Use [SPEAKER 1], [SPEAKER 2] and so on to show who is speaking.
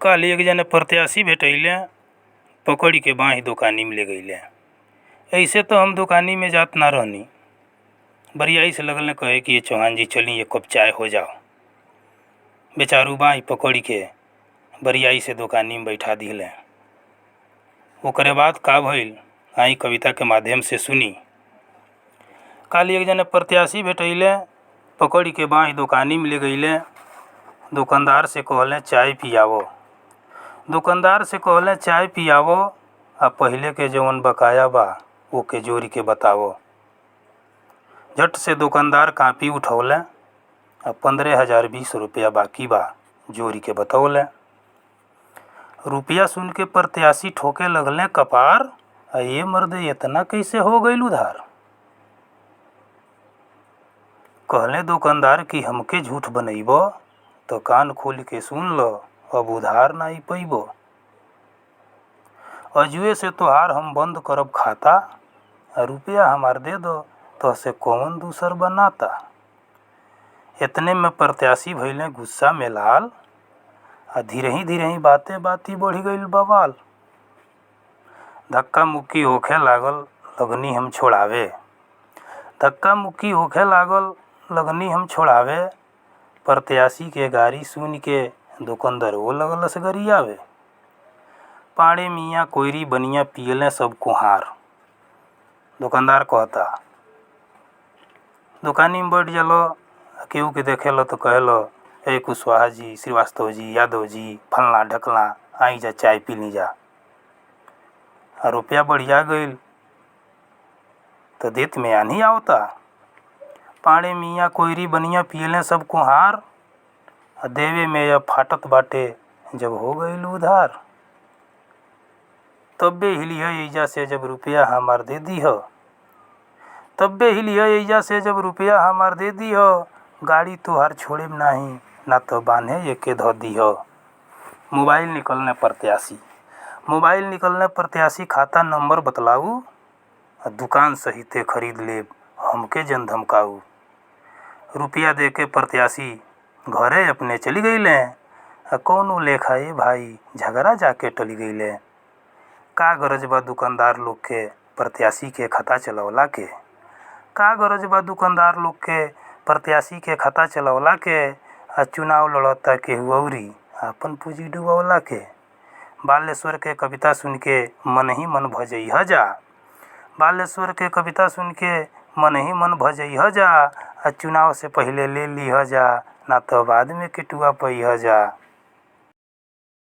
[SPEAKER 1] काल्हि एक जने प्रत्याशी भेटैले, पकड़ी के बांहि दुकानी में ले गईले। ऐसे तो हम दुकानी में जात ना रहनी। बरियाई से लगल कहे कि ये चौहान जी चली एक कप चाय हो जाओ। बेचारू बांहि पकड़ी के बरियाई से दुकानी में बैठा दिले। ओकरे बाद का भइल आई कविता के माध्यम से सुनी। काल्हि एक जने प्रत्याशी भेटैले, पकड़ी के बांहि दुकानी में ले गईले। दुकानदार से कहले चाय पियावो। दुकानदार से कहले चाय पियावो आ पहिले के जवन बकाया बा ओके जोरी के बतावो। झट से दुकानदार कापी उठौले आ 15,020 रुपया बाकी बा जोरी के बतौले। रुपया सुन के प्रत्याशी ठोके लगले कपार, आ ये मर्दे इतना कैसे हो गईल उधार। कहले दुकानदार कि हमके झूठ बनैबो तो कान खोल के सुन ल, अब उधार नाई पैबो। अजुए से तोहार हम बंद करब खाता, आ रुपया हमार दे दो तोहसे कौन दूसर बनाता। इतने में प्रत्याशी भइले गुस्सा में लाल, आ धीरही धीरही बाते बाती बढ़ गईल बवाल। धक्का मुक्की होखे लागल लगनी हम छोड़ावे। धक्का मुक्की होखे लागल लगनी हम छोड़ावे। प्रत्याशी के गारी सुन के दुकानदारवो लगलस गरियावे। पाड़े मियाँ कोयरी बनिया पियले सब कुहार। दुकानदार कहता दुकानी में बैठ जालो, केहू के देखेलो तो कहेलो ए कुशवाहा जी, श्रीवास्तव जी, यादव जी, फलना ढकला आई जा चाय पी ली जा। आ रुपया बढ़िया गईल तो देत में आनी आवता। पाड़े मियाँ कोयरी बनिया पियले सब कुहार, आ देवे में अब फाटत बाटे जब हो गईल उधार। तब्बे हिलिह एइजा से जब रुपया हमार दे दीह। तब्बे हिलिह एइजा से जब रुपया हमार दे दीह। गाड़ी तोहार छोड़ेम नाही ना तो बान्हे एके ध दीह। मोबाइल निकलने प्रत्याशी, मोबाइल निकलने प्रत्याशी खाता नंबर बतलाऊ, आ दुकान सहिते खरीद लेब हमके जन धमकाऊ। रुपया दे के प्रत्याशी घरे अपने चली गईले, आ कौनो लेखा ए भाई झगड़ा जाके टली गईले। का गरज बा दुकानदार लोग के प्रत्याशी के खाता चलवला के। का गरज बा दुकानदार लोग के प्रत्याशी के खाता चलवला के, आ चुनाव लड़ता केहू अउरी आपन पूंजी डुबवला के। बालेश्वर के कविता सुन के मन ही मन भजइह जा। बालेश्वर के कविता सुन के मन ही मन भजइह जा, आ चुनाव से पहिले ले लीह जा, ना तो बाद में केटुआ पइह जा।